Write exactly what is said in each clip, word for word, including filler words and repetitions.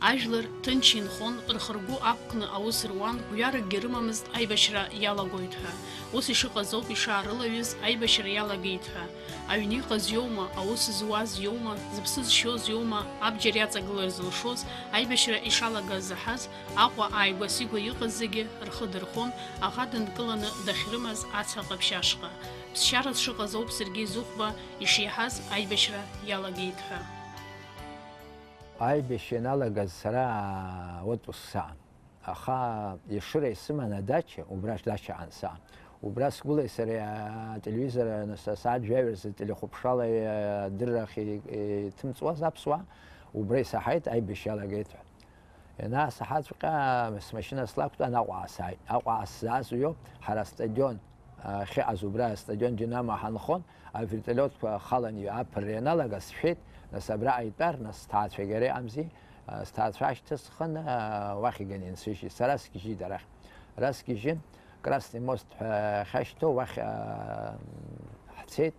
Ажәлар ҭынч инхон, рхы-ргәы ақәкны аус руан, гәҩаракгьы рымамызт аибашьра иалагоит ҳәа. Ус ишыҟаз ауп ишаарылаҩыз аибашьра иалагеит ҳәа. Аҩны иҟаз иоума, аус зуаз иоума, зыԥсы зшьоз иоума, абџьар иаҵагылар зылшоз, аибашьра ишалагаз заҳаз, Аҟәа ааигәа-сигәа иҟаз зегьы рхы дырхон, аӷа дынкыланы дахьрымаз ацҳа ҟаԥшь ашҟа. Ԥсшьара сшыҟаз ауп саргьы изыхәба ишеиҳаз аибашьра иалагеит ҳәа. Аибашьра ианалагаз сара отпуск саан. Аха Ешыра исыман адача, убра дачаҟны саан. Убра сгәылеи сареи ателевизор аныс асааҭ жәаҩа рзы телехәаԥшрала адырра ахьиҭымҵуаз аԥсуаа, убра исаҳаит аибашьра иалагеит ҳәа. Ианаасаҳаҵәҟьа смашьына слақәтәан Аҟәа аасааит. Аҟәа аасзааз уиоуп, ҳара астадион ахьыҟаз, убра астадион Динамо ҳанхон, авертолиотқәа ахалан аԥырра ианалага сшәеит, нас абраҟа итәар, нас сҭаацәагьы ара иҟамзи, сҭаацәа аашьҭысхын, уахь иганы инсыжьит, сара сгьежьит арахь. Ара сгьежьын, Красный мост ҳәа ахьашьҭоу уахь ҳцеит,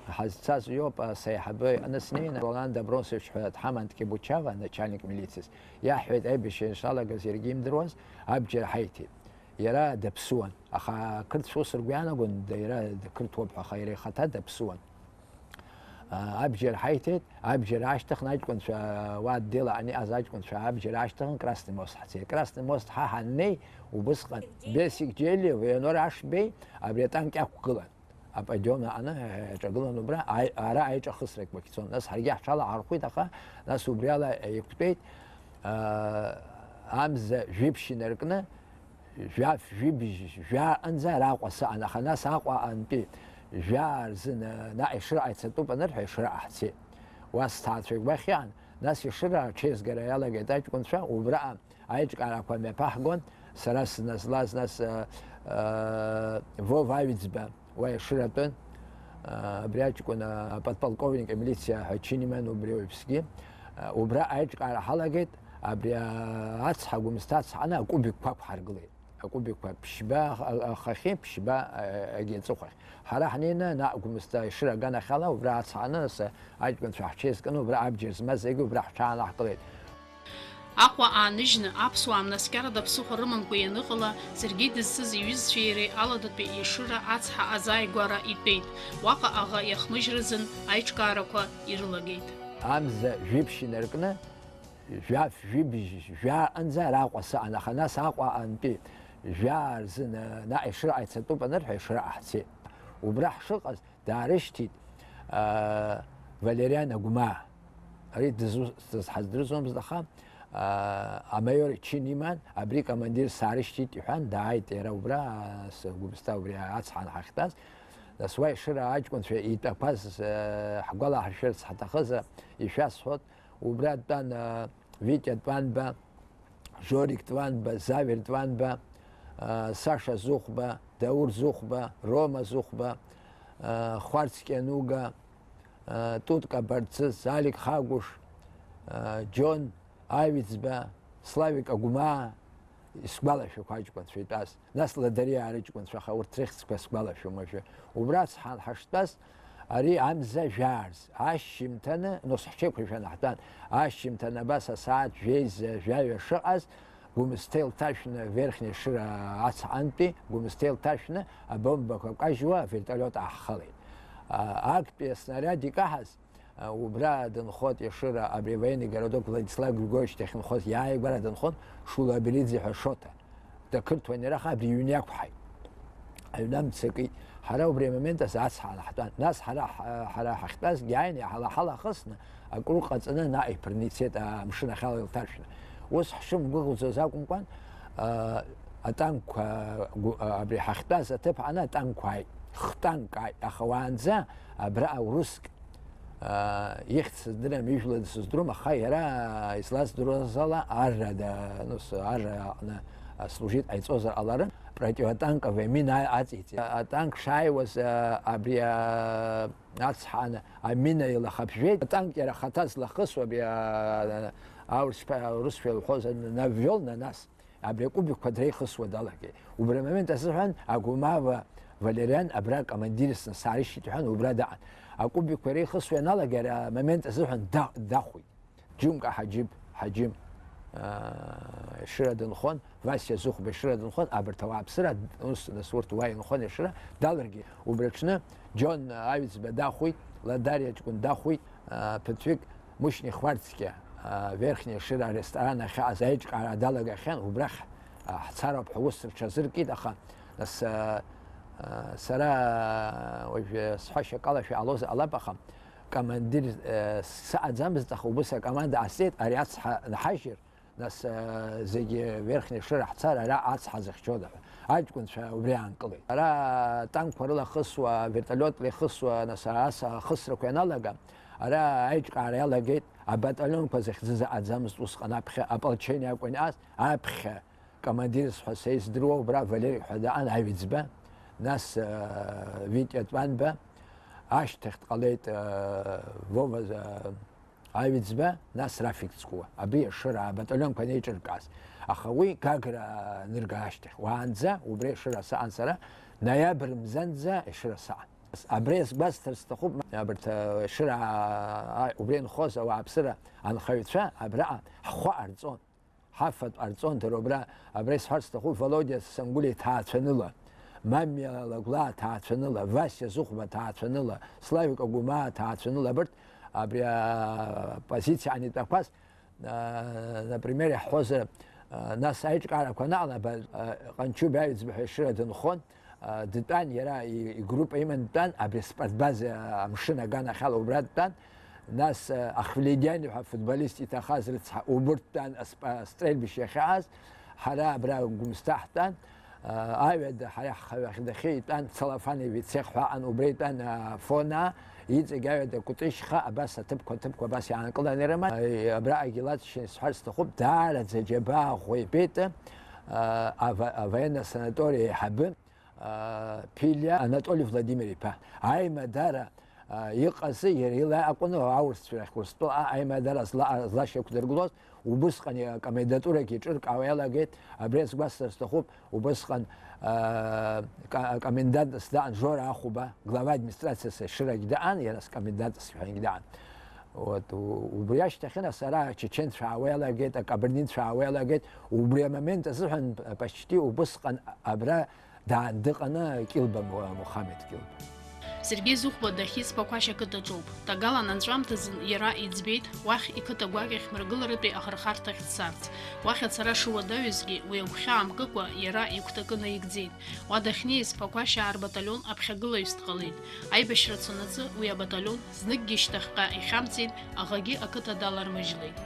ҳазцаз уиоуп, саиҳабы иҟны снеины, Ролан Добросович ҳәа дҳаман Ткебучава, начальник милициас, иаҳҳәеит, аибашьра ишалагаз иаргьы имдыруаз, абџьар ҳаиҭеит. Иара даԥсуан, аха ақырҭцәа ус ргәы иаанагон, да, иара дақырҭуоуп ҳәа, аха иара ихаҭа даԥсуан. Абџьар ҳаиҭеит, абџьар аашьҭыхны аҷкәынцәа, уа отдел аҟны иҟаз аҷкәынцәа абџьар аашьҭыхын, Красный мост ҳцеит. Красный мост ҳа ҳаннеи, убысҟан Бесик Џьелиа, Вианор Ашбеи абри атанк иақәгылан. Аподиум аҟны иаҿагылан убра, аи-, ара аиҿахысрақәагь цон. Нас ҳаргьы ҳҽалаҳархәит, аха нас убри ала еиқәтәеит, аа, амза жәиԥшь инаркны, жәаф, жәибжь, жәааҟынӡа араҟа сыҟан, аха нас Аҟәа антәи жәаа рзы на-, наҟ Ешыраҟа ицатәуп анырҳәа, Ешыраҟа ҳцеит. Уа сҭаацәагь уахь иҟан, нас Ешыра аҽеизгара иалагеит аҷкәынцәа, убраҟа аиҿкаарақәа мҩаԥаҳгон, сара сыназлаз, нас, а, а, Вова Аҩӡба, уа Ешыратәын, а, абри аҷкәын, а, аподполковник амилициа ҳәа чын иман убри уаҩԥсгьы. А, убра аиҿкаара ҳалагеит, абри, а, ацҳа, Гәымсҭа ацҳаны акубикқәа ақәҳаргылеит. Акубикқәа ԥшьба, а-, ахахьы, ԥшьба, а-, агьи аҵыхәахь. Ҳара ҳнеины, наҟ Гәымсҭа Ешыра аганахьала, убра ацҳаны, нас, аҷкәынцәа ҳҽеизкны, убра абџьар змаз зегьы убра ҳҽаанаҳкылеит. Аҟәа ааныжьны, аԥсуаа мнаскьарада ԥсыхәа рымамкәа ианыҟала, саргьы дызцыз иҩызцәеи иареи Аладатәи Ешыра ацҳа азааигәара итәеит. Уаҟа аӷа иахмыжьразын аиҿкаарақәа ирылагеит. Амза жәиԥшь инаркны, жәаф, жәибжь, жәааҟынӡа араҟа сыҟан, аха нас Аҟәа антәи жәаа рзы на-, наҟ Ешыраҟа ицатәуп анырҳәа, Ешыраҟа ҳцеит. Убра ҳшыҟаз, даарышьҭит, аа, Валериан Агәмаа. Ари дызу-, дызҳаздырӡомызт, аха, аа, амаиор ичын иман, абри командир саарышьҭит иҳәан, дааит иара убра, аа, с-, Гәымсҭа убри ацҳан ҳахьтәаз. Нас уа Ешыра аҷкәынцәа итәақәаз, аа, ҳгәалаҳаршәарц ҳаҭахызар, ишәасҳәот, убра дтәан, аа, Витиа Тәанба, Жорик Тәанба, Завер Тәанба, а, Саша Зыхәба, Даур Зыхәба, Рома Зыхәба, а, Хәарц Кьануга, а, Тутка Барцыц, Алик Хагәыш, а, Џьон Аҩӡба, Славик Агәмаа, исгәалашәақәа аҷкәынцәа итәаз. Нас Ладариаа рыҷкәынцәа, аха урҭ рыхьӡқәа сгәалашәом уажәы. Убра ацҳан ҳаштәаз, ари амза жәаарц, ашьжьымҭаны, нас ҳҽеиқәыршәаны ҳтәан, ашьжьымҭан абас асааҭ жәеиза жәаҩа шыҟаз, Гәымсҭа илҭашәны, Верхни Шыра ацҳантәи Гәымсҭа илҭашәны, абомбақәа кажьуа авертолиот ааҳхалеит. А, актәи аснариад икаҳаз, Убра дынхоит Ешыра, абри военный городок Владислав Григорьевич дахьынхоз иааигәара дынхон Шула Абелиӡе ҳәа Шоҭа. Дақырҭуан иара, аха абри иҩны иақәҳаит. Аҩны амца акит. Ҳара убри амомент азы ацҳа ҳтәан. Нас ҳара, ҳара ҳахьтәазгьы ааины иҳалаҳалахысны, акруг ҟаҵаны наҟ иԥырны ицеит, амшын ахьала илҭаршәны. Ус ҳшымгәыӷӡоз акәымкәан, а, атанкқәа, гу-, а, абри ҳахьтәаз аҭыԥ аҟны атанкқәа ааит. Хтанк ааит. Аха уаанӡа абра аурыск Аа, ихьӡ сыздырам, ижәла сыздырам, аха иара излаздыруаз ала арра да-, ну, с-, арра аҟны, а, служит ҟаиҵозар ҟаларын, противотанковая мина аҵеиҵеит. Атанк шааиуаз, а, абри, а, ацҳан амина илахаԥжәеит. Атанк иара ахаҭа злахысуа абри, а, аурысшәа, аурысшәа илҳәоз навёл на нас. Абри акубикқәа дреихысуа далагеит. Убри амомент азыҳәан Агумава Валериан абра командирс саарышьҭит ҳәан убра даҟан. Акубикқәа иреихысуа ианалага, ари амомент азыҳәан да-, дахәит. Џьумка Ҳаџьып, Ҳаџьым. Ешыра дынхон, Васиа Зыхәба Ешыра дынхон, абарҭ ауааԥсыра, ус, нас, урҭ уа инхон Ешыра, далыргеит. Убри аҽны Џьон Аҩӡба дахәит, Ладариа ҷкәын дахәит, ԥыҭҩык Мушьни Хварцкиа, Верхни Ешыра аресторан ахьааз аиҿкаара далагахьан, убрахь ҳцароуп ҳәа ус рҽазыркит, аха, нас, сара уажә сҳәашьа акалашәа ҟалозар ҟалап, аха командир сыҟаӡамызт, аха убыс акоманда ҟасҵеит, ари ацҳа нҳажьыр, нас, зегьы Верхни Ешыра ҳцар, ара ацҳа зыхьчода ҳәа. Аҷкәынцәа убри аанкылеит. Ара танкқәа рылахысуа, вертолиотла ихысуа, нас, ас ахысрақәа ианалага, ара аиҿкаара иалагеит, абаталионқәа захьӡыз аӡамызт усҟан аԥхьа, ополчение акәын иҟаз, аԥхьа командирс ҳәа са издыруа убра Валери ҳәа даан, Аҩӡба, нас, Витиа Тәанба, ашьҭахь дҟалеит, Вова, Аҩӡба, нас Рафик Ҵкәуа. Абри Ешыра абаталионқәа анеиҿыркааз. Аха уи Гагра анырга ашьҭахь, уаанӡа убри Ешыра саан сара, ноиабр мзанӡа Ешыра саан. Абри сгәасҭар сҭахуп, абарҭ, Ешыра, убри инхоз ауааԥсыра анхаҩцәа абраҟа ҳхәы ҟарҵон. Ҳафатә ҟарҵон дара убра, абра исҳәарц сҭахуп, Володиа Сангәылиа ҭаацәаныла, Мамиа Лагәлаа ҭаацәаныла, Васиа Зыхәба ҭаацәаныла, Славик Агәымаа ҭаацәаныла, абарҭ абри апозициа анитәақәаз, например, иаҳҳәозар, нас аиҿкаарақәа анаҟалаба, Ҟанчуба Аҩӡба ҳәа Ешыра дынхон, дтәан, иара игруппа иман дтәан, абри аспортбаза амшын аганахьала убра дтәан, нас Ахвледиани ҳәа афутболист иҭахаз рыцҳа убырҭ дтәан, астрельбище иахьааз, ҳара абра Гәымсҭа ҳтәан, аҩада ҳара ҳхаҩахь дахьы итәан Целлофановый цех ҳәа аҟан, убра итәан Афона, иҵегь аҩада Кәтышьха, абас аҭыԥқәа, аҭыԥқәа абас иаанкыланы ирыман. Абраҟагьы илаҵшьын исҳәарц сҭахуп, даараӡа џьабаа ӷәӷәа ибеит, ава-, авоенный санаториа аиҳабы, Ԥилиа Анатоли Владимир-иԥа. Аимадара иҟаз иара ила акәын, аурысцәа рахь Урыстәыла аимадара зла-, злашьақәдыргылоз, убысҟан акомендатурагьы ҿыркаауа иалагеит, абри азгәасҭар сҭахуп, убысҟан акомендантс даан Жора Ахәба, глава администрациас Ешырагь даан, иара скомендантс ҳәагь даан. Вот, убри ашьҭахь нас ара ачеченцәа аауа иалагеит, акабардинцәа аауа иалагеит, убри амомент азыҳәан почти убысҟан абра даан дыҟаны Кьылба Му-, Мухамед Кьылба. Сергеи Зыхәба дахьиз Ԥақәашь ақыҭаҿоуп. Ҭагалан анҵәамҭазын иара иӡбеит, уахь иқыҭа гәакьахь мрагыларатәи ахырхарҭахь дцарц. Уахь ацара шуадаҩызгьы, уи агәхьаа мкыкәа, иара игәҭакы наигӡеит. Уа дахьнеиз, Ԥақәашьаа рбаталион аԥхьагылаҩыс дҟалеит. Аибашьра цонаҵы уи абаталион зныкгьы шьҭахьҟа ихьамҵит, аӷагьы ақыҭа далармыжьлеит.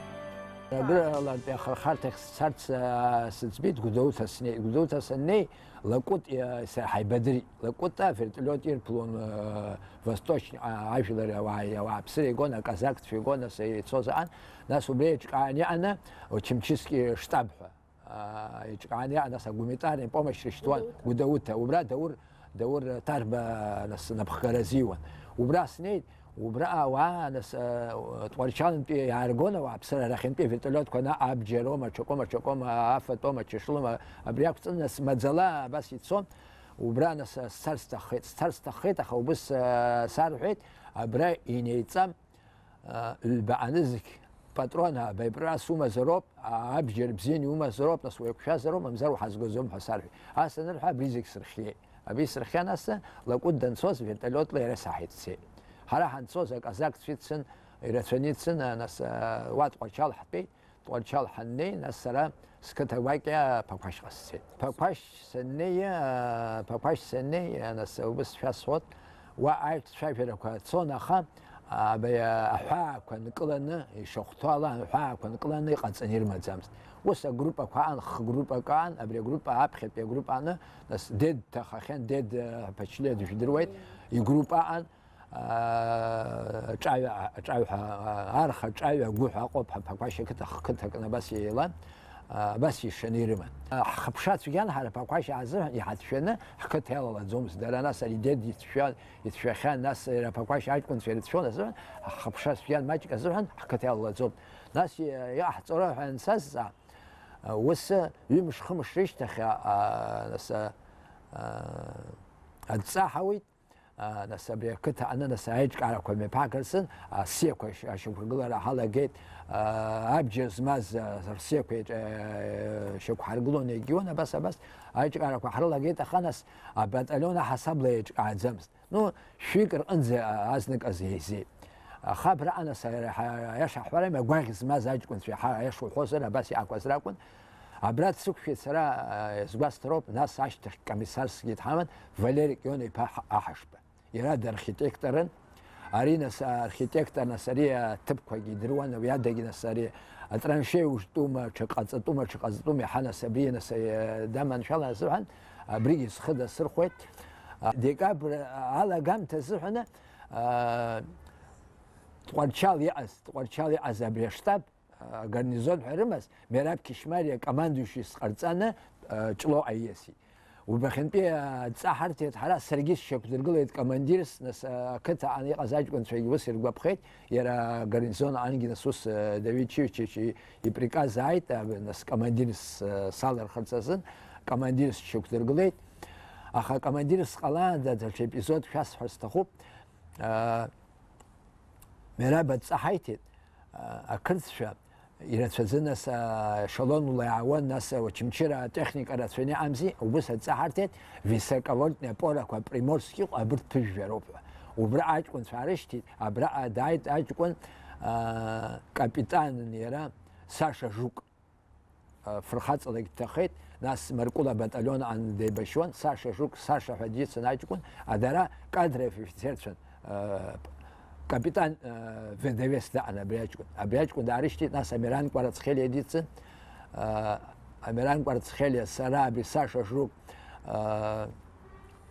Мрагыларантәи ахырхарҭахь сцарц, аа, сыӡбеит, Гәдоуҭа снеит. Гәдоуҭа саннеи, Лакәыт, иа-, са ҳаибадырит. Лакәыта авертолиот ирԥылон, э, Восточни, а, ажәлар ауаа, ауааԥсыра игон, аказакцәа игон, нас ицоз аан, нас убри еиҿкаан иҟаны, Очамчыски штаб ҳәа, а, еиҿкаан иҟан, нас агуманитарный помощь рышьҭуан, Гәдоуҭа. Убра Даур, Даур Ҭарба, нас, напхгара азиуан. Убра снеит, Убра ауаа, нас, э, Тҟәарчалнтәи иааргон ауааԥсыра, арахьынтәи авертолиотқәа ана абџьароума, аҽакоума, аҽакоума, афатәоума, ачашылома, абри ақәҵаны, нас, маӡала абас ицон. Убра, нас, э, сцар сҭаххеит, сцар сҭаххеит, аха убыс, э, сарҳәеит, абра инеиҵам, э, ҩба анызқь патрон, а, боеприпас умазароуп, а, абџьар бзианы иумазароуп, нас, уеиқәшәазароуп, мамзар уҳазгоӡом ҳәа сарҳәеит. Ас анырҳәа, абри зегь сырхиеит. Абри сырхиан асы, Лакәыт данцоз, вертолиотла иара саҳа ицеит. Ҳара ҳанцоз, аказакцәа ицын, ирацәаны ицын, а, нас, а, уа Тҟәарчал ҳтәеит, Тҟәарчал ҳаннеи, нас сара сқыҭа гәакьа Ԥақәашьҟа сцеит. Ԥақәашь саннеи, а, Ԥақәашь саннеи, а, нас убыс шәасҳәот, уа аиҿцәажәарақәа цон, аха Абри аҳәаақәа нкыланы, ишахәҭоу ала аҳәаақәа нкыланы иҟаҵаны ирмаӡамызт. Ус агруппақәа аан, хгруппак аан, абри агруппа аԥхьатәи агруппа ааны, нас Дед дҭахахьан, Дед, э, Ԥачлиа дыжәдыруеит, игруппа аан, аа, Ҿаҩа, Ҿаҩ ҳәа, аа, Арха, Ҿаҩа, Гәы ҳәа аҟоуп, ҳа Ԥақәашь ақыҭа хқыҭакны абас еилан, аа, абас ишаны ирыман. Ҳхыԥша цәгьан ҳара Ԥақәашь азыҳәан иҳацәшәаны ҳқыҭа иалалаӡомызт. Дара нас ари Дед ицәшәа-, ицәшәахьан, нас иара Ԥақәашь аҷкәынцәа ирыцәшәон азыҳәан, ҳхыԥша цәгьан маҷк азыҳәан ҳқыҭа иалалаӡом. Нас иа-, иҟаҳҵоро ҳәа ансазҵаа, ус ҩымш-хымш рышьҭахь, а, а, нас, а, а, адҵа ҳауит, Нас абри ақыҭа аҟны, нас аиҿкаарақәа мҩаԥагарцын, асиақәа ашьақәыргылара ҳалагеит. Абџьар змаз асиақәа шьақәҳаргылон, егьион, абас, абас аиҿкаарақәа ҳрылагеит, аха нас абаталион аҳасабала еиҿкааӡамызт. Ну, шәҩык рҟынӡа азныказ еизеит. Аха абраҟа, нас, аиаша ҳҳәарами, агәаӷь змаз аҷкәынцәа, иаҳа аиаша уҳәозар, абас иаакәаз ракәын. Абра дсықәшәеит сара, сгәасҭароуп, нас ашьҭахь комиссарскгьы дҳаман, Валери Кион-иԥа Аҳашба. Иара дархитекторын. Ари, нас, архитектор, нас, ари аҭыԥқәагьы идыруан, уи адагьы, нас, ари атраншеи узтәума, ҽаҟаҵатәума, ҽаҟаҵатәума, иаҳа, нас, абри, нас, даманшәалан азыҳәан, абригьы схы дасырхәеит. Декабр алагамҭа азыҳәаны, Тҟәарчал иҟаз, Тҟәарчал иҟаз абри аштаб, агарнизон ҳәа ирымаз, Мераб Кишмариа командующийс ҟарҵаны, Ҷлоуҟа ииасит. Убахьынтәи адҵа ҳарҭеит ҳара, саргьы сшьақәдыргылеит командирс, нас, ақыҭа аҟны иҟаз аҷкәынцәагьы ус иргәаԥхеит, иара агарнизон аҟынгьы, нас, ус, Давид Чивчич и-, иприказ ааит, а, нас, командирс, а, салырхырц азын, командирс сшьақәдыргылеит. Аха командирс сҟалаанӡа даҽа епизодк шәасҳәар сҭахуп. А, Мераб адҵа ҳаиҭеит, а, ақырҭцәа ирацәаӡаны, нас, а, ешелонла иаауан, нас, а, Очамчыра атехника рацәаны иҟамзи, убыс адҵа ҳарҭеит, высоковольтные опорақәа Приморск иҟоу абырҭ ԥыжәжәа роуп ҳәа. Убра аҷкәынцәа аарышьҭит, абраҟа дааит аҷкәын, а, капитанын иара, Саша Жук. Фырхаҵалагь дҭахеит, нас Маркула абаталион аан деибашьуан, Саша Жук, Саша ҳәа дицын аҷкәын, а дара кадровый офицерцәан, капитан В Д В-с даҟан абри аҷкәын. Абри аҷкәын даарышьҭит, нас Амиран Кәарацхелиа дицын, Амиран Кәарацхелиа, сара, абри Саша Жук,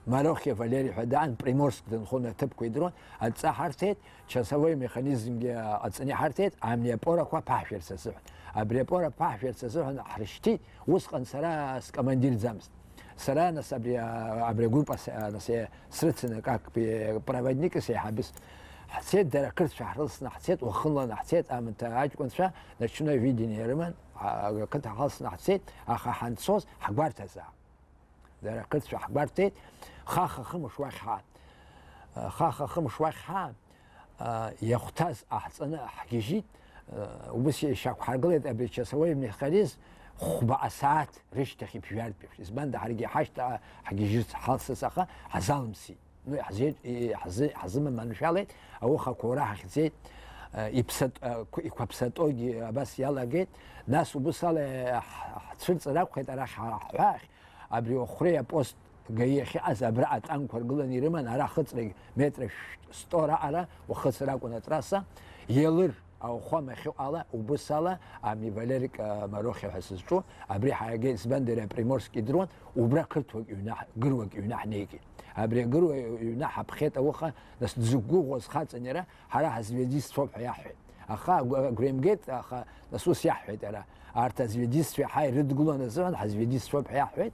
Марохиа Валери ҳәа даан, Приморск дынхон, аҭыԥқәа идыруан, адҵа ҳарҭеит, часовой механизмгьы ҟаҵаны иҳарҭеит, амни апорақәа ԥаҳшәарц азыҳәан. Абри апора ԥаҳшәарц азыҳәан ҳрышьҭит, усҟан сара скомандирӡамызт. Сара, нас, абри, абри агруппа с-, нас, срыцын, как бы, проводникс еиҳабыс. Ҳцеит, дара ақырҭцәа ҳрылсны ҳцеит, уахынланы ҳцеит, аамҭа аҷкәынцәа ночное видение рыман, а, ақыҭа ҳалсны ҳцеит, аха ҳанцоз ҳгәарҭазаап. Дара ақырҭцәа ҳгәарҭеит, хаха-хымш уахь ҳаан. Хаха-хымш уахь ҳаан, иахәҭаз ҟаҳҵаны ҳгьежьит, убыс ишьақәҳаргылеит абри ачасовой механизм, хәба асааҭ рышьҭахь иԥжәартә еиԥш. Избанда ҳаргьы ҳашьҭа ҳгьежьырц ҳалсыс, аха ҳазалымсит. Ну, иаҳзеиҿ-, иаҳзы-, ҳазыманшәалеит, ауха ақәоура ҳахьӡеит, иԥсат-, иқәаԥсатоугьы абас иалагеит. Нас убыс ала ҳ-, ҳцәырҵыр акәхеит арахь ҳа-, ҳҳәаахь. Абри Охәреи апост гаи ахьыҟаз абра атанкқәа ргыланы ирыман, ара ахыҵрагь метра шәтәы раҟара уахыцыр акәын атрасса, Елыр ауахәама ахьыҟала, убыс ала, ами Валерик, а, Марохиа ҳәа сызҿу, абри ҳаиагеит, избан дара Приморск идыруан, убра қырҭуак ҩнаҳ-, гыруак ҩнаҳнеигеит. Абри агыруа ҩнаҳаԥхеит ауха, нас дзықәгәыӷуаз хаҵан иара, ҳара ҳазведистцәоуп ҳәа иаҳҳәеит. Аха агә-, агәра имгеит, аха нас ус иаҳҳәеит иара. Арҭ азведистцәа иаҳа ирыдгылон азыҳәан, ҳазведистцәоуп ҳәа иаҳҳәеит.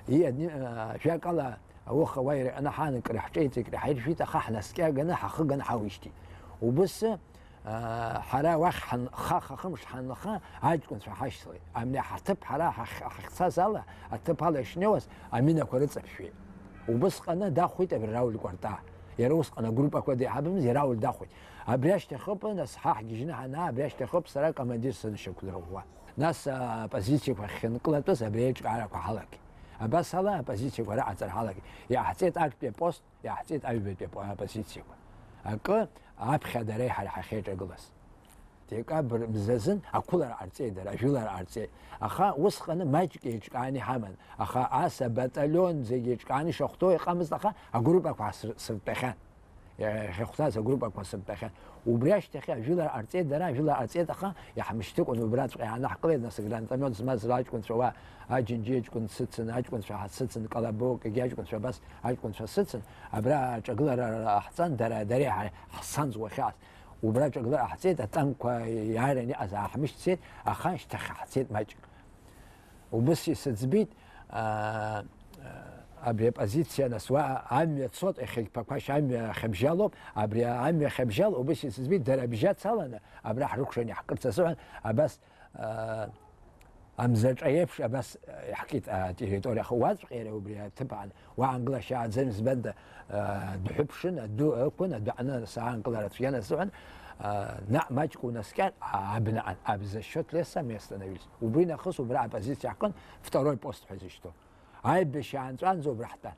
И, адни-, а, жәакала, ауха уа ира-, анаҳаанкыра ҳҿеиҵеит, ҳаиржәит, аха ҳнаскьаганы, ҳахыганы ҳауишьҭит. Убыс, а, ҳара уахь ҳан-, хаха-хымш ҳаннаха, аҷкәынцәа ҳашьҭалеит. Амни ҳаҭыԥ ҳара ҳахь-, ҳахьцаз ала, аҭыԥ ала ишнеиуаз, аминақәа рыҵаԥшәеит. Убысҟаны дахәеит абри Рауль Кәарта. Иара усҟан агруппақәа деиҳабымыз, Рауль дахәеит. Абри ашьҭахьоуп, нас, ҳа ҳгьежьны ҳанаа, абри ашьҭахьоуп сара командир сыншьақәдырӷәӷәа. Нас, а, апозициақәа ахьынкылатәыз абри аиҿкаарақәа ҳалагеит. Абас ала апозициақәа раҟаҵара ҳалагеит. Иааҳҵеит актәи апост, иааҳҵеит аҩбатәи апо-, апозициақәа. Акы аԥхьа дара ҳара ҳахьеиҿагылаз. Декабр мзазын ақәылара ҟарҵеит дара, ажәылара ҟарҵеит. Аха усҟаны маҷк еиҿкааны иҳаман. Аха ас абаталион зегьы еиҿкааны ишахәҭоу иҟамызт, аха агруппақәа ҳасыр-, сыртәахьан. Иахьахәҭаз агруппақәа сыртәахьан. Убри ашьҭахь ажәылара ҟарҵеит дара, ажәылара ҟарҵеит, аха иаҳмышьҭыкәан убраҵәҟьа иаанаҳкылеит, нас, гранатомиот змаз аҷкәынцәа уа, Аџьынџьи аҷкәын сыцын, аҷкәынцәа ҳацыцын, Колобок, егьи аҷкәынцәа абас аҷкәынцәа сыцын, абра аҿагылара ҟаҳҵан, дара, дареи ҳареи ҳцан уахьааз. Убра аҿагылара ҟаҳҵеит, атанкқәа иааираны иҟаз ааҳмышьҭцеит, аха ашьҭахь ҳцеит маҷк. Убыс исыӡбеит, аа, абри апозициа, нас, уа амҩа цот, иахьагь Ԥақәашь амҩа ахьыбжьалоуп, абри амҩа ахьыбжьало, убыс исыӡбеит, дара абжьацаланы абра ҳрыкәшаны иаҳкырц азыҳәан, абас, аа, Амзаҿа еиԥш абас, э, иаҳкит атерриториа, аха уаҵәҟьа иара убри аҭыԥ аан, уаангылашьа ааӡам, избанда, э, дҳәыԥшын, аду ықәын, адәаҟны саангылара цәгьан азыҳәан, э, наҟ маҷк унаскьар, а-, абнаҟа, а, за счёт леса мы остановились. Убри нахыс убра апозициа ҳкын, второй пост ҳәа изышьҭоу. Аибашьра аанҵәаанӡа убра ҳтәан.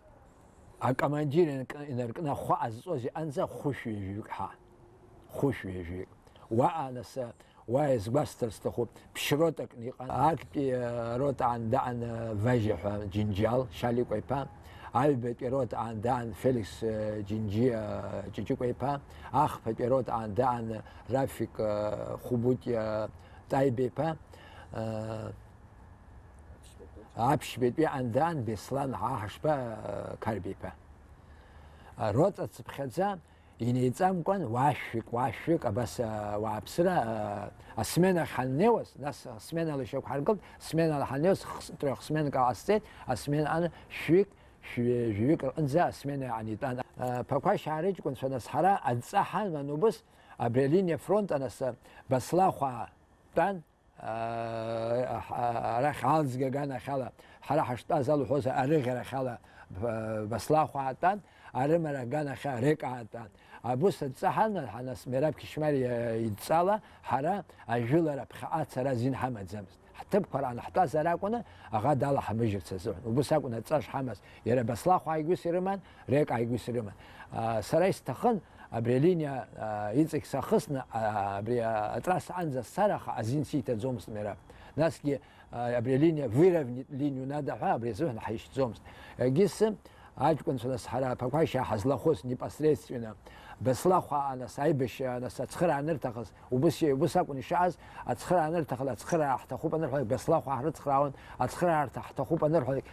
Акомандир инарк-, инаркны ахәы ҟазҵоз иҟанӡа хәышә ҩажәаҩык ҳа. Хәышә ҩажәаҩык. Уаҟа, нас, уа иазгәасҭар сҭахуп, ԥшь-ротакны иҟан. Актәи, э, ротаан даан, э, Важьа ҳәа Џьынџьал Шьаликәа иԥа, аҩбатәи ротаан даан Феликс, э, Џьынџьиа, э, Ҷыҷыкәа иԥа, ахԥатәи ротаан даан Рафик, э, Хәбутиа Таиба иԥа, э, аԥшьбатәи аан даан Беслан Ҳаҳашба, э, Қарбеи иԥа. Э, рота цыԥхьаӡа Инеиҵамкәан, уашәҩык, уашәҩык, абас, а, ауааԥсыра, а, асменахь ҳаннеиуаз, нас асменала ишьақәҳаргылт, сменала ҳаннеиуаз, хс-, трёхсменка ҟасҵеит, асмена ан шәҩык, шәҩы-, жәаҩык рҟынӡа асмена анитәан. А, Ԥақәашьаа рыҷкәынцәа, нас ҳара адҵа ҳаман убыс, абри алиниа фронт, нас, а, Баслахәаа тәан, арахь алҵга аганахьала, ҳара ҳаштәаз алҳәоз арыӷьарахьала, Баслахә аатәан, арымара аганахьа Река аатәан. Абус адҵа ҳанарҳа, нас Мераб Кьышьмариа идҵала ҳара ажәылара ԥхьаҟа ацара азин ҳамаӡамызт. Ҳҭыԥқәа раан ҳтәазар акәны, аӷа далаҳмыжьырц азыҳәан. Убыс акәын адҵа шҳамаз. Иара Баслахә ааигәыс ирыман, Река ааигәыс ирыман. Сара исҭахын, абри алиниа, иҵегь сахысны, абри атрасса анӡа сцар, аха азин сиҭаӡомызт Мераб. Насгьы, абри алиниа выровнять линию надо ҳәа, абри азыҳәан ҳаишьҭӡомызт. Егьыс аҷкәынцәа, нас, ҳара Ԥақәашьаа ҳазлахәыз непосредственно, Баслахәаа, нас, аибашьра, нас, ацхыраара анырҭахыз, убыс, убыс акәын ишыҟаз, ацхыраара анырҭахыз, ацхыраара ҳҭахуп анырҳәалак, Баслахәаа ҳрыцхраауан, ацхыраара ҳҭахуп анырҳәалак,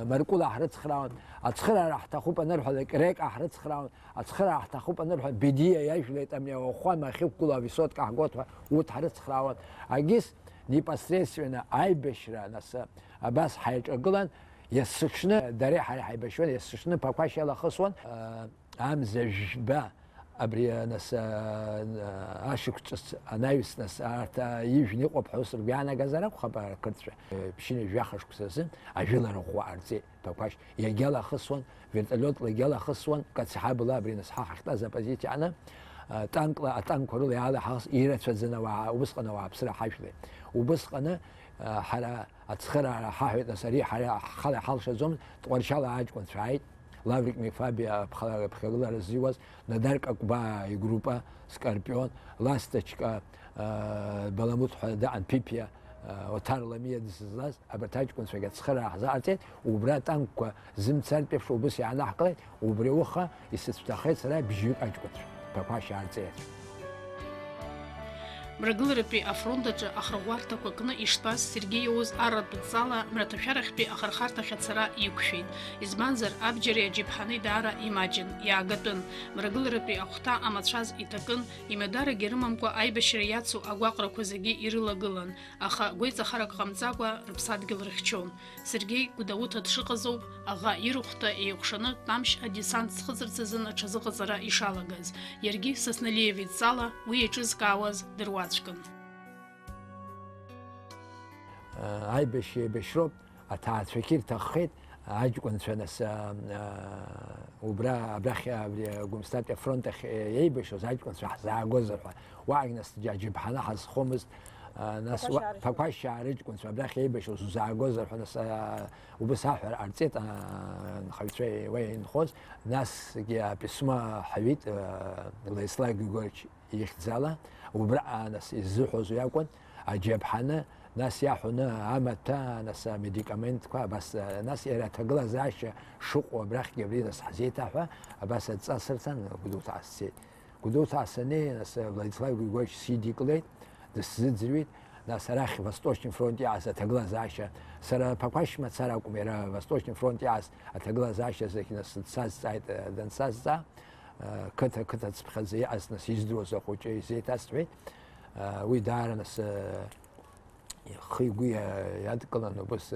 Маркәыла ҳрыцхраауан, ацхыраара ҳҭахуп анырҳәалак, Река ҳрыцхраауан, ацхыраара ҳҭахуп анырҳәа, Бедиа иажәлеит, ами, ауахәама ахьықәгылоу ависотка ҳгоит ҳәа урҭ ҳрыцхраауан. Агьыс непосредственно аибашьра, нас, абас ҳаиҿагылан, есыҽны, дареи ҳареи ҳаибашьуан, есыҽны Ԥақәашь иалахысуан, а, амза жәба, абри, нас, а, ашықәс ҿыц анаҩс, нас, арҭ, а, ижәны иҟоуп ҳәа ус ргәы иаанагазар акәхап, ақырҭцәа, ԥшьынҩажәи жәаха шықәса азы ажәылара ӷәӷәа ҟарҵеит. Ԥақәашь иагьалахысуан, вертолиотла иагьалахысуан, кацҳабла абри нас ҳа ҳахьтәаз апозициа аҟны, а, танкла атанкқәа рыла иаалаҳалс, ирацәаӡаны ауаа, убысҟан ауааԥсыра ҳажәлеит. Убысҟаны, а, ҳара ацхыраара ҳаҳәеит, нас ари ҳара ҳхала иҳалшаӡомызт, Тҟәарчал аҷкәынцәа ааит, Лаврик Мефаби аԥхала-, аԥхьагылара ззиуаз, Надар Какәбаа игруппа, Скорпион, Ласточка, а, Баламут ҳәа даан Ԥиԥиа, а, Оҭар Ламиа дызлаз, абарҭ аҷкәынцәагьы ацхыраара ҳзаҟарҵеит, убра атанкқәа зымцартә еиԥш убыс иаанаҳкылеит, убри ауха исыцәҭахеит сара бжьҩык аҷкәынцәа, Ԥақәашьаа рҵеицәа. Мрагыларатәи афронт аҿы ахырӷәӷәарҭақәа кны иштәаз Сергеи иоуз арратә дҵала мраҭашәарахьтәи ахырхарҭахь ацара иқәшәеит, избанзар, абџьари аџьаԥҳани даара имаҷын, иаагатәын. Мрагыларатәи ахәҭа амацәаз иҭакын, имҩадарагьы рымамкәа аибашьра иацу агәаҟрақәа зегьы ирылагылан, аха гәеиҵахарак ҟамҵакәа рыԥсадгьыл рыхьчон. Сергеи Гәдоуҭа дшыҟазоуп, аӷа ирахәҭа еиҟәшаны Тәамшь адесант зхыҵырц азын аҽазыҟаҵара ишалагаз. Иаргьы Сасналиев идҵала уи еиҿызкаауаз дыруаӡәкын. Аибашьра еибашьроуп, аҭаацәагьы ирҭаххеит, аҷкәынцәа, нас, а, а, убра, абрахь, абри Гәымсҭатәи афронт ахь еибашьуаз аҷкәынцәа ҳзаагозар ҳәа. Уаҟагь, нас, џьа-, џьаԥҳаны ҳазхомызт, а, нас, уа-, Ԥақәашьаа рыҷкәынцәа. Ԥақәашьаа рыҷкәынцәа абрахь еибашьуаз узаагозар ҳәа, нас, а, убыс аҳәара ҟарҵеит, а, анхаҩцәа уа инхоз. Насгьы аписьмо ҳаҩит, а, Владислав Григорьевич ихьӡала, убраҟа, нас, иззыҳәоз уи акәын, аџьаԥҳаны, нас иаҳәоны амаҭәа, нас амедикаментқәа, абас, нас иара аҭагылазаашьа шыҟоу абрахьгьы абри, нас, ҳзеиҭаҳәа, абас адҵа сырҭан, Гәдоуҭаа сцеит. Гәдоуҭаа саннеи, нас, Владислав Григорьевич сидикылеит, дысзыӡырҩит, нас арахь Восточный фронт иҟаз аҭагылазаашьа, сара Ԥақәашь мацара акәым, иара Восточный фронт иҟаз аҭагылазаашьа зегь, нас, дсазҵааит, дансазҵаа, Қыҭа, қыҭа цыԥхьаӡа иҟаз, нас, издыруаз ахәыҷы изеиҭасҳәеит. Уи даара, нас, ихы-игәы иа-, иадкыланы убыс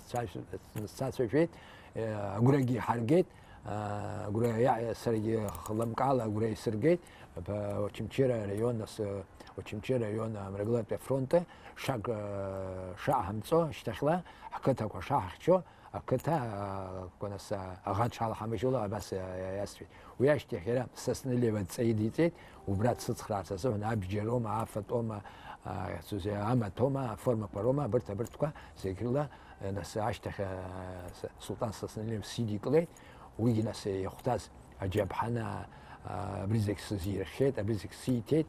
дсыцәажәеит, агәрагьы иҳаргеит. Агәра иа-, саргьы хлымкаала агәра исыргеит, ба-, Очамчыра араион, нас, Очамчыра араион амрагылатәи афронт шак-, шаҳамҵо шьҭахьла, ҳқыҭақәа шаҳхьчо, ақыҭа, а, нас, а, аӷа дшалҳамыжьула абас, а, иасҳәеит. Уи ашьҭахь иара Сасны Лев адҵа идиҵеит, убра дсыцхраарц азыҳәан абџьароума, афатәома, а, амаҭәома, аформақәа роума, абырҭ, абырҭқәа зегь рыла, а, нас ашьҭахь, а, с-, Султан Сасны Лев сидикылеит, уигьы нас ихәҭаз аџьаԥҳаны, а, абри зегь сызирхиеит, абри зегь сиҭеит,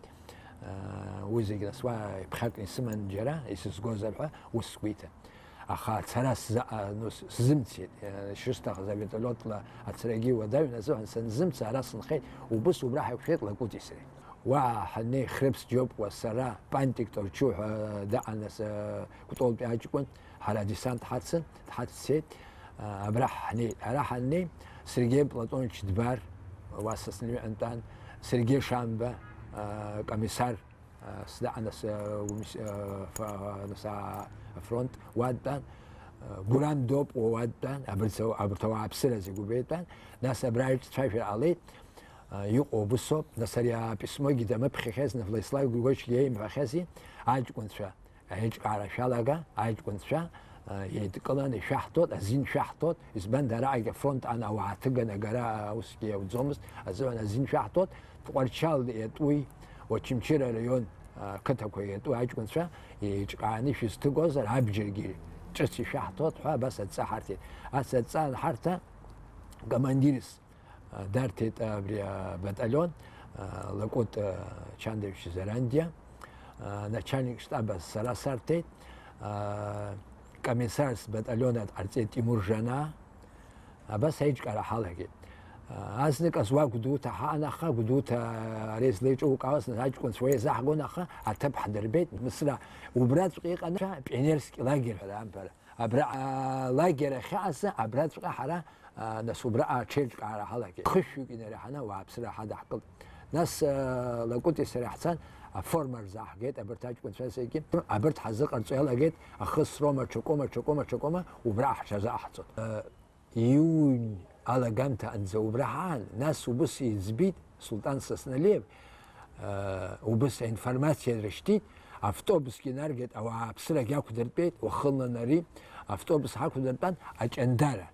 а, уи зегь нас уа иԥхьакны исыман џьара, исызгозар ҳәа ус сгәеиҭан. Аха ацара сза-, а, ну, с-, сзымцеит. Э, шысҭахыз авертолиотла ацарагьы уадаҩын азыҳәан санзымца, ара сынхеит, убыс убра ҳаиқәшәеит Лакути сареи. Уа ҳаннеи Хрыԥс Џьопуа, сара, Пантик Торчу ҳәа даҟан, нас, э, Кәтолтәи аҷкәын, ҳара адесант ҳацын, дҳаццеит. Э, абра ҳнеит. Ара ҳаннеи, Сергеи Платонович Дбар, уа Сасныҩы антан, Сергеи Шамба, э, комиссар, Сда-, нас, э, умс-, э, фа-, нас, а, афронт уа дтәан, э, Гурам Доп уа дтәан, абырҭ-, абырҭ ауааԥсыра зегь убеитәан, нас абра иҿцәажәара ҟалеит, э, иҟоу убысоуп, нас ари аписмогьы дамыԥхьахьаз, на Владислав Григорьевичгьы еимҳәахьази, аҷкәынцәа, аиҿкаара шәалага, аҷкәынцәа, э, еидкыланы ишәаҳҭоит, азин шәаҳҭоит, избан, дара агьа фронт ан ауаа ҭыганы агара усгьы иауӡомызт, азыҳәан азин шәаҳҭоит, Тҟәарчал иатәуи, Очамчыра араион ақыҭақәа иатәу аҷкәынцәа еиҿкааны шәызҭыгозар, абџьаргьы ҿыц ишәаҳҭоит ҳәа абас адҵа ҳарҭеит. Ас адҵа анҳарҭа, командирс, а, дарҭеит абри абаталион, а, Лакут, а, Чандович Зарандиа, а, начальник штаба сара сарҭеит, а, комиссарс баталион ҟарҵеит Тимур Жанаа, Абас аиҿкаара ҳалагеит. Азныказ уа Гәдоуҭа ҳаан, аха Гәдоуҭа ари злеиҿоукаауаз, нас аҷкәынцәа уа еизаҳгон, аха аҭыԥ ҳдырбеит. Мысра убраҵәҟьа иҟан пионерский лагерь ҳәа аамҭала. Абра алагер ахьыҟаз абраҵәҟьа ҳара, а, нас убра аҽеиҿкаара ҳалагеит. Хышәҩык инареиҳаны ауааԥсыра ҳадаҳкылт. Нас, а, Лакути сареи ҳцан, аформа рзаҳгеит, абарҭ аҷкәынцәа зегьы. Абарҭ ҳазыҟарҵо иалагеит, ахысрома, ҽакома, ҽакома, ҽакома, убра ҳҽазаҳҵоит. Иуни алагамҭа анӡа убра ҳаан, нас убыс иӡбит Султан Сасналиев, э, убыс аинформациа рышьҭит, автобусгьы наргеит, ауааԥсырагь ақәдыртәеит, уахынлан ари автобус ҳақәдыртәан, Аҷандара,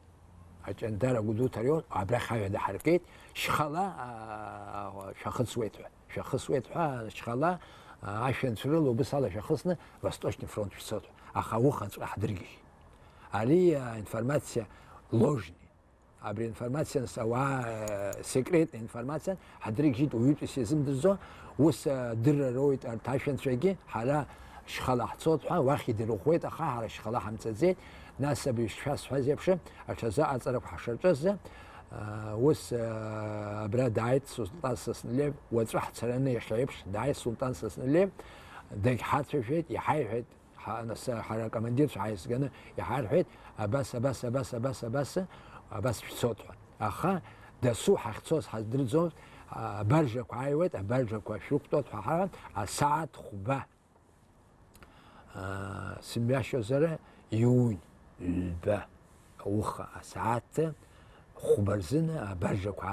Аҷандара Гәдоуҭа араион, абрахь аҩада ҳаргеит, шьхала, а, шәахыцуеит ҳәа. Шәахысуеит ҳәа, шьхала, а, ашәанцәа рыла убыс ала шәахысны Восточный фронт шәцоит ҳәа. Аха ауха ҵәҟьа ҳдыргьежьит. Ари, а, информациа ложный. Абри информациа нас ауаа, а, секретная информациа ҳдыргьежьит, уаҩытәыс изымдырӡо, ус, а, дырра роуеит арҭ ашәанцәагьы, ҳара шьхала ҳцоит ҳәа, уахь идырӷәӷәеит, аха ҳара шьхала ҳамцаӡеит. Нас абри шшәасҳәаз еиԥш, аҽазы аҵарақәа ҳшаҿыз, аа, ус, аа, абра дааит Султан Сасналиев, уаҵәы ҳцараны иахьа еиԥш, дааит Султан Сасналиев, дагьҳацәажәеит, иҳаиҳәеит, ҳа-, нас, ҳара акомандирцәа ҳааизганы иҳарҳәеит, абас, абас, абас, абас, абас, абас шәцоит ҳәа. Аха дасу ҳахьцоз ҳаздырӡомызт, а, абаржақәа ааиуеит, абаржақәа шәрықәтәоит ҳәа ҳаҳәан, асааҭ хәба. Аа, сымҩашьозар, иуни ҩба ауха асааҭ хәба рзын абаржақәа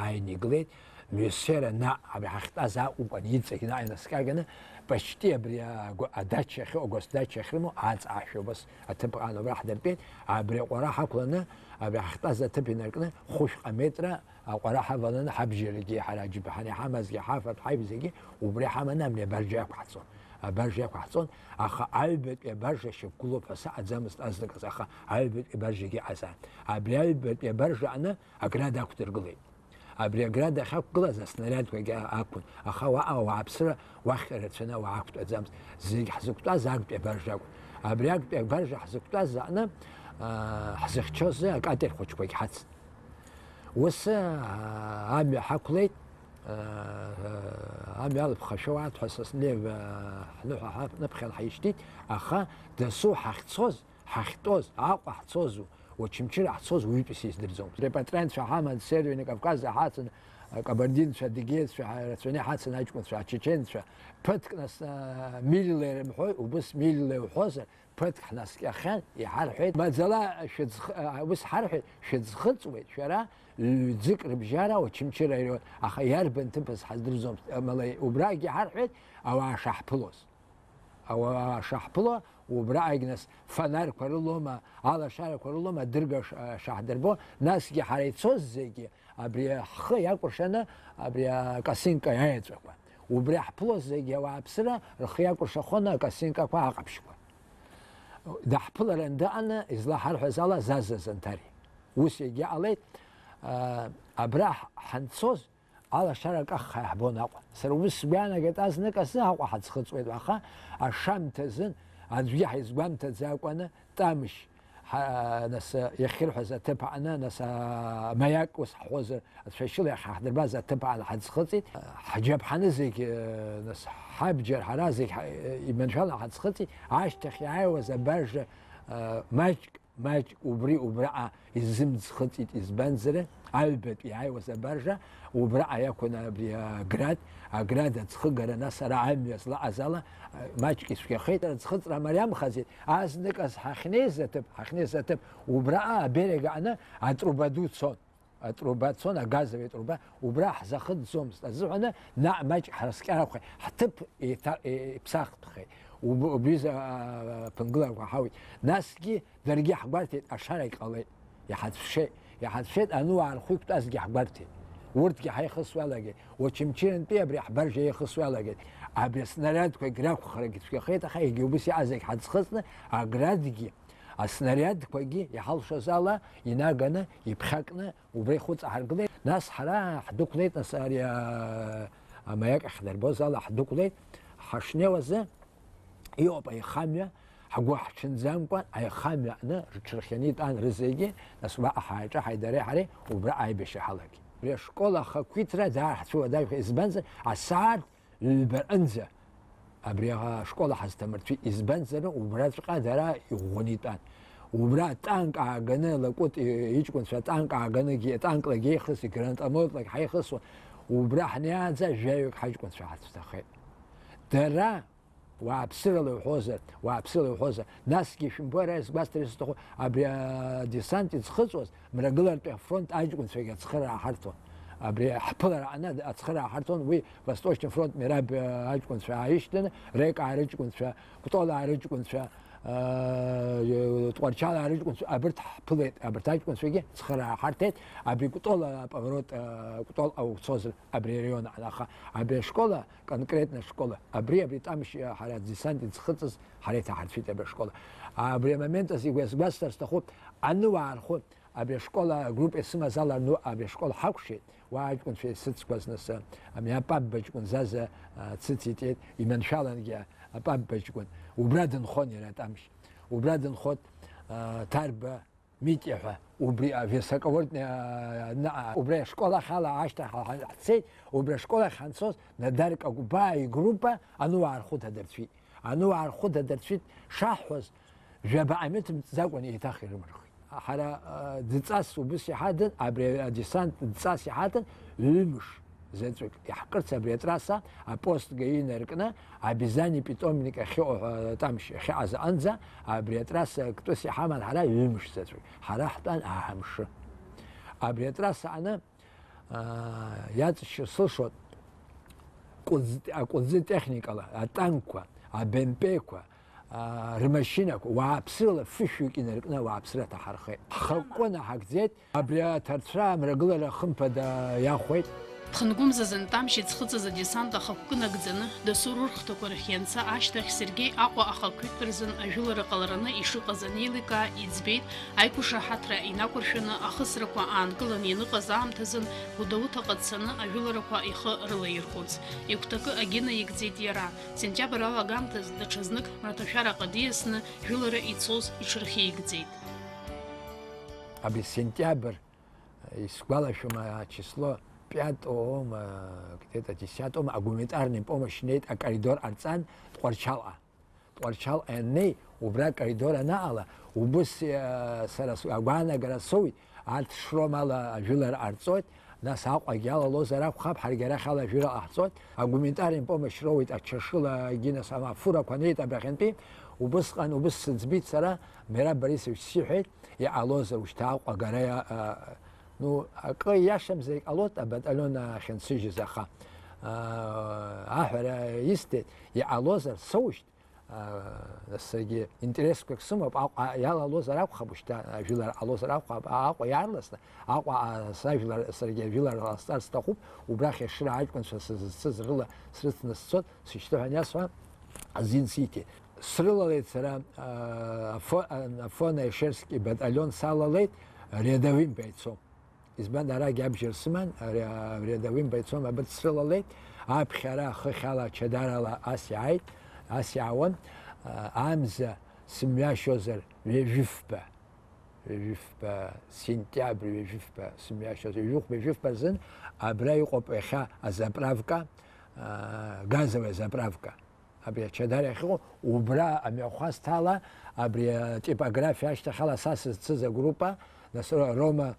ааины игылеит. Мҩасфера наҟ абри ҳахьтәаз Аҟәаҟа иҵегь наҟ инаскьаганы, почти абри агәа-, адача ахьыҟоу, агәасҭдача ахьрымоу, аҵаашәа убас аҭыԥ аҟан убра ҳдыртәеит. Абри аҟәара ҳақәланы, абри ҳахьтәаз аҭыԥ инаркны, хәышәҟа метра Аҟәара ҳаваланы ҳабжьарагьы, ҳара аџьабҳан иҳамазгьы, ҳафатә, ҳаҩ зегьы убри ҳаманы абри абаржа иақәҳҵон. Абаржа иақәҳҵон, аха аҩбатәи абаржа шьақәгылоуп ҳәа саҟаӡамызт азныказ, аха аҩбатәи абаржагьы ыҟазаан. Абри аҩбатәи абаржа аҟны аград ақәдыргылеит. Абри аград ахьақәгылаз аснариадқәагьы ақәын, аха уаҟа ауааԥсыра уахь рацәаны ауаа ақәтәаӡамызт. Зегь ҳзықәтәаз актәи абаржа акәын. Абри актәи абаржа ҳзықәтәаз аҟны, аа, ҳзыхьчоз акатер хәыҷқәагь ҳацын. Ус, аа, амҩа ҳақәлеит, аа, амҩа алԥха шәоуааит ҳәа Сасналиев, аа, ҳныҳәа ҳаԥныԥхьан ҳаишьҭит, аха дасу ҳахьцоз, ҳахьтәоз, Аҟәа ҳцозу, Очамчыра ҳцоз уаҩытәыс издырӡомызт. Репатриантцәа ҳаман, Северный Кавказла ҳацын, акабардинцәа, адыгеицәа, ҳа-, рацәаны иҳацын аҷкәынцәа, ачеченцәа, ԥыҭк нас, аа, миллеи рымҳәои, убыс миллеи уҳәозар, Ԥыҭк ҳнаскьахьан, иҳарҳәеит, маӡала шәыӡх-, а, ус ҳарҳәеит, шәыӡхыҵуеит шәара, ҩ-ӡык рыбжьара Очамчыра араион, аха иарбан ҭыԥыз ҳаздырӡомызт, амала убрагьы ҳарҳәеит, ауаа шаҳԥылоз. Ауаа шаҳԥыло, убраагь нас фонарқәа рылоума, алашарақәа рылоума, адырга ш-, а, шаҳдырбо, насгьы ҳара ицоз зегьы, абри ҳхы иакәыршаны, абри акосынка аеҵәақәа. Убри ҳԥылоз зегьы ауааԥсыра рхы иакәыршахоны акосынкақәа аҟаԥшьқәа. Даҳԥыларан дыҟаны, излаҳарҳәаз ала, Заза Занҭари. Ус иагьыҟалеит, а, абра ҳ-, ҳанцоз, алашара каххаа иаҳбон Аҟәа. Сара ус сгәы иаанагеит, азнык азы Аҟәа ҳаӡхыҵуеит, аха ашамҭазын, аӡәгьы ҳаизгәамҭаӡакәаны, Тамшь, ҳа-, нас, иахьырҳәаз аҭыԥ аҟны, нас, а, Маиак ус ҳҳәозар, ацәашьыла иахьаҳдырбаз аҭыԥ аҟны ҳаӡхыҵит. Ҳџьаԥҳаны зегь, э, нас, ҳабџьар ҳара зегь ҳа-, э, иманшәалан ҳаӡхыҵит. Ашьҭахь иааиуаз абаржа, э, маҷк, маҷк убри, убраҟа изымӡхыҵит, избанзар, аҩбатәи иааиуаз абаржа убраҟа иақәын абри аград, аград аӡхыгара, нас ара амҩа злаҟаз ала, э, маҷк ицәгьахеит, аӡхыҵра мариамхаӡеит. Азныказ ҳахьнеиз аҭыԥ, ҳахьнеиз аҭыԥ, убраҟа аберег аҟны атруба ду цон. Атруба цон, агазовый труба, убра ҳзахыҵӡомызт азыҳәаны, наҟ маҷк ҳрыскьарахәхеит, ҳҭыԥ еиҭа-, е-, еиԥсахтәхеит. Уб-, убҩыза, а, ԥынгылақәа ҳауит. Насгьы даргьы ҳгәарҭеит, ашарагь ҟалеит. Иҳацәшеит, иҳацәшеит, ануаа рхәы иқәтәазгьы ҳгәарҭеит. Урҭгьы ҳаихысуа иалагеит. Очамчырантәи абри ҳбаржа еихысуа иалагеит. Абри аснариадқәагь рақәхарагь цәгьахеит, аха егьа убыс иҟазаргь ҳаӡхыҵны, аградгьы, аснариадқәагьы иҳалшоз ала инаганы, иԥхьакны, убра ихәыҵаҳаргылеит. Нас ҳара ҳдәықәлеит, нас ари, а, амаиак ахьдырбоз ала ҳдәықәлеит. Ҳашнеиуазы, иҟоуп аихамҩа, ҳгәы ҳҽанӡамкәан, аихамҩа аҟны рҽырхианы итәан рызегьы, нас уаҟа ҳааиҿаҳаит дареи ҳареи, убра аибашьра ҳалагеит. Абри ашкол ахақәиҭра даара ҳцәыуадаҩхеит, избанзар, асааҭ ҩба рҟынӡа абри ашкол ҳазҭамырҭәит, избанзар, убраҵәҟьа дара иӷәӷәаны итәан. Убра атанк ааганы, Лакәыт иҷкәынцәа атанк ааганыгьы, атанклагьы еихысит, гранатометлагь ҳаихысуан, убра ҳнеиаанӡа жәаҩык ҳаҷкәынцәа ҳацәҭахеит. Дара Уааԥсырала иуҳәозар, уааԥсырала иуҳәозар, насгьы шәымбои, ара исгәасҭар исҭаху, абри адесант иӡхыҵуаз, Мрагылартәи афронт аҷкәынцәагьы ацхыраара ҳарҭон. Абри ҳԥылара аҟны ацхыраара ҳарҭон, уи Восточный фронт Мераб аҷкәынцәа ааишьҭын, Рекаа рыҷкәынцәа, Кәтолаа рыҷкәынцәа, аа, Тҟәарчалаа рыҷкәынцәа, абырҭ ҳԥылеит, абырҭ аҷкәынцәагьы цхыраара ҳарҭеит, абри Кәтола аповорот, аа, Кәтол ауцозар, абри араион аҟны, аха абри ашкола конкретно ашкола. Абри, абри Тамшь, ҳара адесант иӡхыҵыз, ҳара иҭаҳарцәит абри ашкола. Абри амомент азы игәа-, сгәасҭар сҭахуп, ануаа рхәы, абри ашкола агруппа исымаз ала, ну, абри ашкол ҳакәшеит, уа аҷкәынцәа исыцқәаз нас, ами апапба ҷкәын Заза, а, дсыцитеит, иманшәалангьы апапба ҷкәын. Убра дынхон иара Тамшь. Убра дынхот, а, Ҭарба, Митиа ҳәа, убри а, высокогорный, а, на-, а, убри ашкол ахь ала ашьҭахь ҳа-, ҳа-, ҳцеит, убри ашкол ахь ҳанцоз, Надар Какәбаа игруппа ануаа рхәы ҭадырцәит. Ануаа рхәы ҭадырцәит шаҳҳәоз, жәаба аминуҭ мҵӡакәан еиҭах ирымырхит. Ҳара, а, дҵас убыс иҳадын, абри адесант дҵас иҳадын, ҩымш заҵәык иаҳкырц абри атрасса апост ГАИ инаркны, Абизани питомник ахьыҟоу ҳәа, Тамшь ахьыҟаз аҟынӡа, абри атрасса актәыс иҳаман ҳара ҩымш заҵәык. Ҳара ҳтәан ааҳамшы. Абри атрасса аҟны, аа, иаҵшьыр сылшоит, кәыӡ-, акәыӡы техникала, атанкқәа, абемпеқәа, аа, рмашьынақәа, уааԥсырала фышәҩык инаркны ауааԥсыра ҭаҳархеит. Ҳхықәкы наҳагӡеит. Абри аҭарцәра амрагылара хымԥада иахәеит. Ԥхынгәымзазын Тамшь иӡхыҵыз адесант ахықәкы нагӡаны, дасу рырхәҭақәа рахь ианца ашьҭахь, Сергеи Аҟәа ахақәиҭтә рзын ажәылара ҟалараны ишыҟаз анеиликаа, иӡбеит, аиқәышаҳаҭра инақәыршәаны ахысрақәа аанкыланы ианыҟаз аамҭазын Гәдоуҭаҟа дцаны ажәыларақәа ихы рылаирхәырц. Игәҭакы агьынаигӡеит иара. Сентиабр алагамҭаз даҽазнык мраҭашәараҟа диасны жәылара ицоз иҽырхьигӡеит. Абри сентиабр, исгәалашәом, ачисло пятого, где-то десятого, агуманитарный помощь неит, акоридор ҟарҵан Тҟәарчалҟа. Тҟәарчалҟа ианнеи, убра акоридор анаҟала, убыс, э, сара с-, агәаанагара соуит, арҭ шром ала ажәылара ҟарҵоит, нас Аҟәагьы алалозар акәхап, ҳаргьы арахь ала ажәылара ҟаҳҵоит, агуманитарный помощь роуеит, ачашылагьы, нас амафурақәа неит абрахьантәи, Убысҟан, убыс сыӡбеит сара, Мераб Борисович сиҳәеит, иҟалозар ушьҭа Аҟәа агара иа-, а, ну, акы ииашамзар иҟалоит абаталион ахьынсыжьыз, аха, а, аҳәара исҭеит, иҟалозар соушьҭ, а, саргьы интересқәак сымоуп, Аҟәа иалалозар акәхап, ушьҭа ажәылара ҟалозар акәхап, Аҟәа иаарласны, Аҟәа, а, сажәлар, саргьы ажәылара ҟасҵар сҭахуп, убрахь Ешыра аҷкәынцәа сызцыз рыла срыцны сцот, сышьҭыҳәан иасҳәа, азин сиҭеит. Срылалеит сара, а, Афо-, а, Афон Ешерски баталион салалеит, рядовым бойцом. Избан, арагь абџьар сыман, ари, а, рядовым бойцом абырҭ срылалеит, аԥхьара хыхьала, ачадарала ас иааит, ас иаауан, а, амза сымҩашьозар, ҩажәифба, ҩажәифба, сентиабр ҩажәифба, сымҩашьозар, ҩажәихәба, ҩажәифба рзын абра иҟоуп иахьа азаправка, а, газовая заправка. Абри ачадар иахьыҟоу, убра амҩахәасҭала, абри атипографиа ашьҭахьала са сызцыз агруппа, нас Ро-, Рома,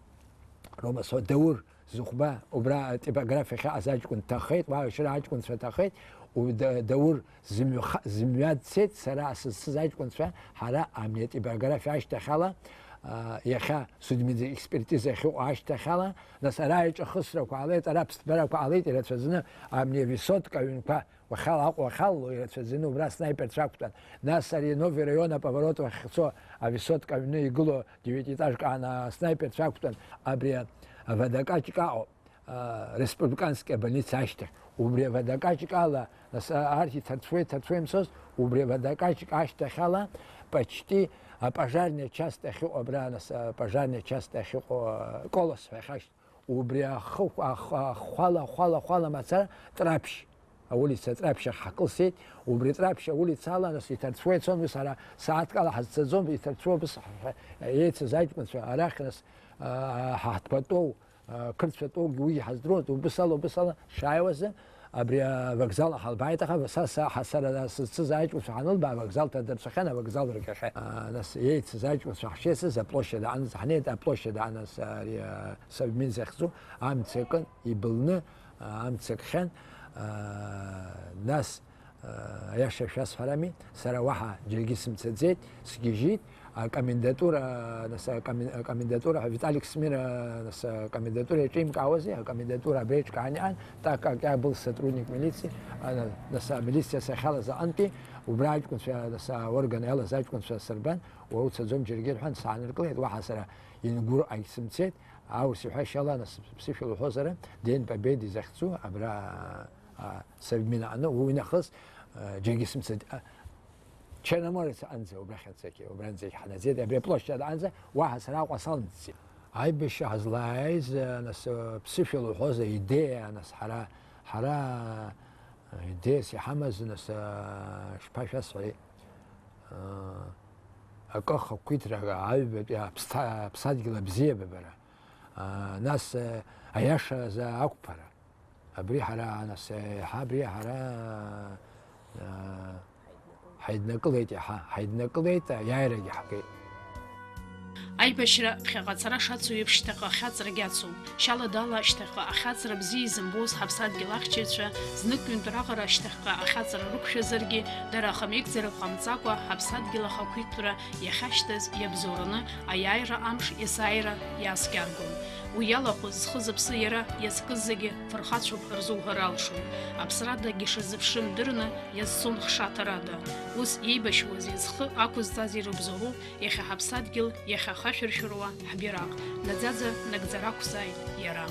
Рома со-, Даур Зыхәба, убра атипографиа ахьыҟаз аҷкәын дҭахеит, уа Ешыра аҷкәынцәа ҭахеит, у-, Да-, Даур зымҩа-, зымҩа дцеит, сара сызцыз аҷкәынцәа, ҳара абри атипографиа ашьҭахьала, а, иахьа судмедэкспертиза ахьыҟоу ашьҭахьала, нас ара аиҿахысрақәа ҟалеит, ара аԥсҭбарақәа ҟалеит, ирацәаӡаны абри ависотка аҩнқәа Уахьала Аҟәа уахьалало ирацәаӡаны убра аснаиперцәа ақәтәан. Нас ари Нови раион аповорот уахь ицо ависотка аҩны игылоу девятиэтажка аан аснаиперцәа ақәтәан. Абри а-, Водокачка аҟоуп, а, республикански абольница ашьҭахь. Убри аводокачка ала, нас, а, арҭ иҭарцәуеит, иҭарцәуеит имцоз, убри аводокачка ашьҭахьала почти апожарная часть ахьыҟоу абра, нас, апожарная часть ахьыҟоу, а, Колос ҳәа иахьашьҭоу. Убри ахы-, ах-, ахәала, ахәала, ахәала мацара Траԥшь, аулица Траԥшь ахь ҳакылсит. Убри Траԥшь аулицала, нас, иҭарцәуа ицон, ус ара сааҭк ала ҳазцаӡом, иҭарцәуа убыс ҳ-, ҳ-, еицыз аҷкәынцәа, арахь, нас, а, ҳа-, ҳтәатәоу, а, қырҭцәатәугьы уигьы ҳаздыруан, убыс ала, убыс ала шааиуазы, абри авокзал ҳалбааит, аха са, са, ҳа-, сара сызцыз аҷкәынцәа ҳанылбаа, авокзал ҭадырцәахьан, авокзал ргахьан. А, нас, еицыз аҷкәынцәа ҳшеицыз аплощадь аҟынӡа ҳнеит, аплощадь аҟынӡа, ари, а, Совмин захьӡу, амца акын, ибылны, а, амца акхьан, а, нас, а, аиаша шәасҳәарами, сара уаҳа џьаргьы сымцаӡеит, сгьежьит, акомендатура, нас, акомен-, акомендатура ҳәа Виталик Смира, нас, акомендатура иаҿимгауази, акомендатура абреиҿкаан иҟан, так как я был сотрудник милиции, а, нас, амилициа сахьалаз аҟынтәи, убра аҷкәынцәа, нас, аорган иалаз аҷкәынцәа сырбан, уара уцаӡом џьаргьы рҳәан, сааныркылеит, уаҳа сара ингәырҟьагь сымцеит, аурыс иҳәашьала, нас, ԥсышәала уҳәозар, День Победы захьӡу, абра, а, Совмин аҟны, уи нахыс, а, џьаргьы сымцеит, а, Черноморец аҟынӡа, убрахь аҵакьы, убранӡагь ҳнаӡеит, абри аплощадь аҟынӡа, уаҳа сара Аҟәа салымҵит. Аибашьра ҳазлааиз, а, нас, а, ԥсышәала уҳәозар, идеиа, нас, ҳара, ҳара, а, идеиас иҳамаз, нас, а, шԥашәасҳәари, а, акы ахақәиҭра аҩбатәи аԥсҭа-, аԥсадгьыл абзиабабара, а, нас, а, аиашазы ақәԥара. Абри ҳара, нас, еиҳа абри ҳара, а, ҳаиднакылеит иаҳа, ҳаиднакылеит, аиааирагьы ҳгеит. Аибашьра ԥхьаҟа ацара шацу еиԥш, шьҭахьҟа ахьаҵрагь ацуп. Шьала дала шьҭахьҟа ахьаҵра бзиа изымбоз ҳаԥсадгьыл ахьчаҩцәа, знык-ҩынтә раҟара шьҭахьҟа ахьаҵра рықәшәазаргьы, дара ахамеигӡарак ҟамҵакәа, ҳаԥсадгьыл ахақәиҭтәра иахьашьҭаз иабзоураны аиааира амш есааира иааскьаргон. Уи иалахәыз зхы-зыԥсы иара иазкыз зегьы фырхацәоуп рзуҳәар алшоит. Аԥсрадагь ишазыԥшым дырны иазцон хшаҭарада. Ус иеибашьуазеи, зхы ақәызҵазеи рыбзоуроуп иахьа ҳаԥсадгьыл, иахьа хашәыршәыруа ҳбираҟ, наӡаӡа нагӡара ақәзааит иара.